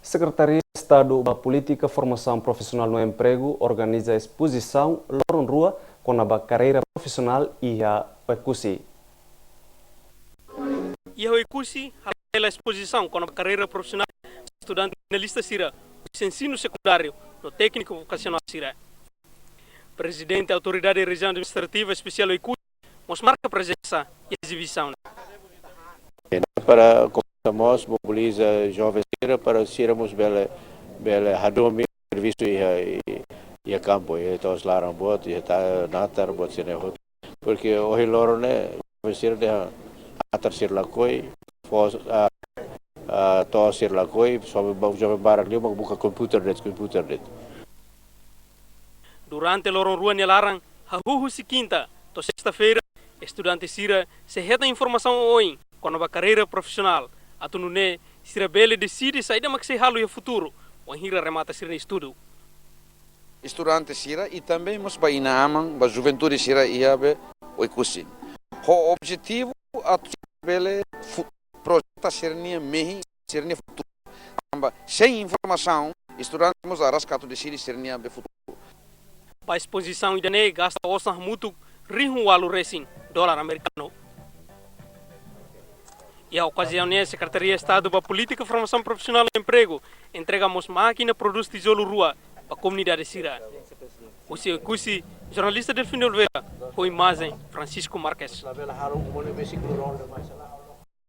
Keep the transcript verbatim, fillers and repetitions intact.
Sekretaria Estadu ba Polítika Formasaun Profisionál no Empregu organiza espozisaun loron rua kona-ba karreira profisionál iha Oekusi. Iha Oekusi, hala'o hela espozisaun kona-ba karreira profisionál estudante finalista sira husi ensinu sekundáriu no tékniku vokasionál sira. Prezidente Autoridade Rejiaun Administrativa Espesiál Oekusi mós marka prezensa iha ezibisaun. Para komesa mós mobiliza joven sira para sira mós bele, bele hadomi servisu iha, iha kampu, iha to'os laran boot, iha ta-, natar boot sira-ne'e hotu. Porque ohin loron ne'e joven sira dehan natar sira lakohi, fó, ah, ah, to'os sira lakohi, joven ba-, joven barak liu mak buka komputer de'it, komputer de'it. Durante loron rua nia laran, hahú husi kinta to'o sesta-feira, estudante sira sei hetan informasaun oioin kona-ba karreira profisionál, atu nune'e sira bele deside saida mak sei halo iha futuru, wainhira remata sira-nia estudu. Estudante sira i também mós ba inan-aman, ba juventude sira iha be Oekusi. Ho objetivu atu bele fu-, projeta sira-nia mehi, sira-nia futuru. Tanba sein informasaun, estudante mós araska atu deside sira-nia be futuru. Ba espozisaun ida-ne'e gasta osan hamutuk rihun ualu resin dolar amerikanu. Iha okaziaun ne'e, Sekretaria Estadu ba Polítika Formasaun Profisionál no Empregu entrega mós mákina prodús tijolu rua ba komunidade sira. Husi Oekusi, jornalista Delfim de Oliveira, ho imajen Francisco Marques.